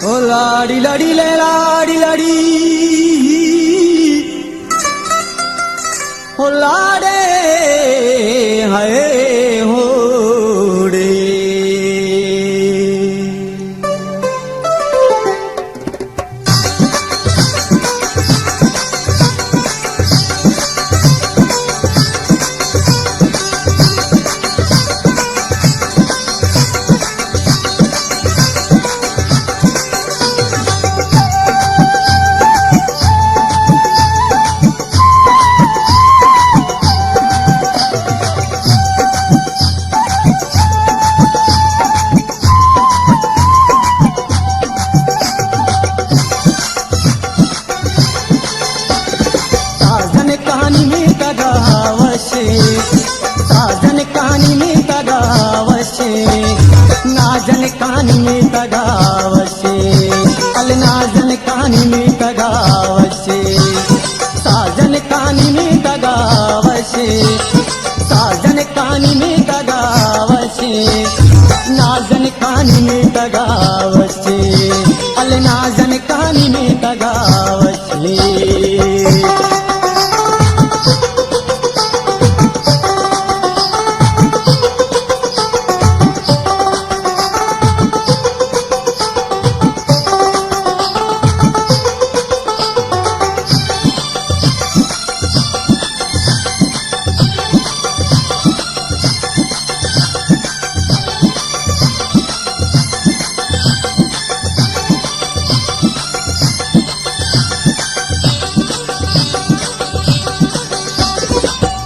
او لاڑی لاڑی لے لاڑی لاڑی، او لاڑے ہائے ہوڑے۔ سازن کانی می تگا وشے، سازن کانی می تگا وشے، نازن کانی می تگا وشے، ال نازن کانی می تگا وشے، سازن کانی می تگا وشے، سازن کانی می تگا وشے، نازن کانی می تگا وشے، ال نازن کانی می تگا وشے۔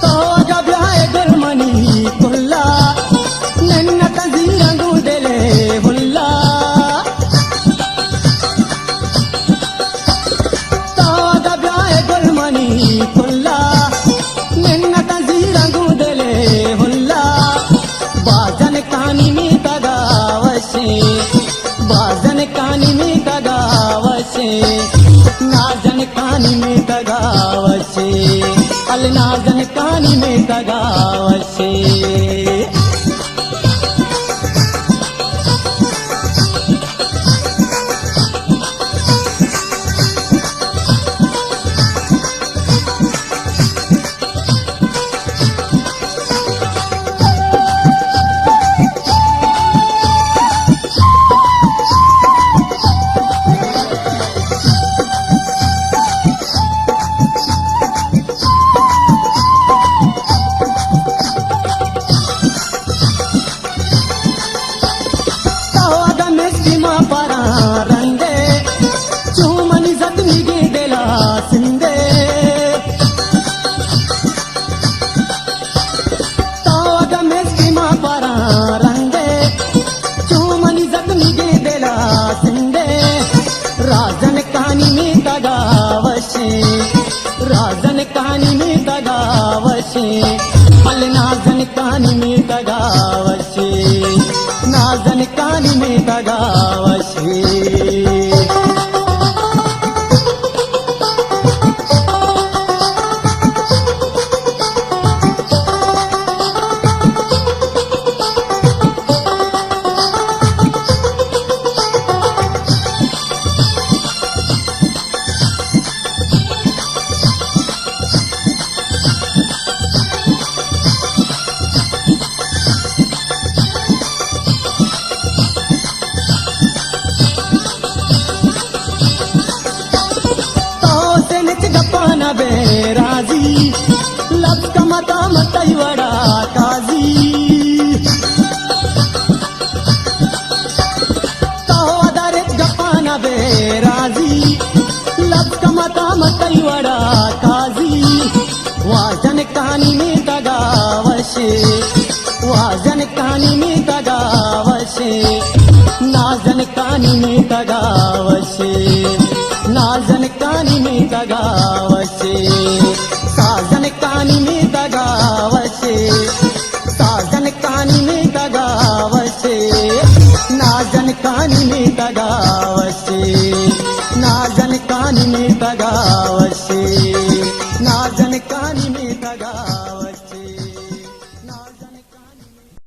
تو اگا بیائے گل منی کلا، ننت زیرنگو دلے ہلا۔ تو اگا بیائے گل منی کلا، ننت زیرنگو دلے ہلا۔ بازن کانی می تگا وشے، بازن کانی می تگا وشے، نازن کانی می تگا وشے، ال نازن کانی می تگا وشے۔ تو اگا مستی ما پرا رندے، چو منی زخمیگیں دلا سندے۔ تو اگا مستی ما پرا رندے، چو منی زخمیگیں دلا سندے۔ رازن کانی می تگا وشے، رازن کانی می تگا وشے، ال نازن کانی می تگا وشے، نازن کانی می تگا وشے۔ تو سے نچ گپانا بے راضی، لفظ کمتا متئی وڑا قاضی۔ تو درت گپانا بے راضی، لفظ کمتا متئی وڑا قاضی۔ وازن کانی می تگا وشے، وازن کانی می تگا وشے، نازن کانی می تگا وشے، نازن کانی می تگا وشے، سازن کانی می تگا وشے، سازن کانی می تگا وشے، نازن کانی می تگا وشے، نازن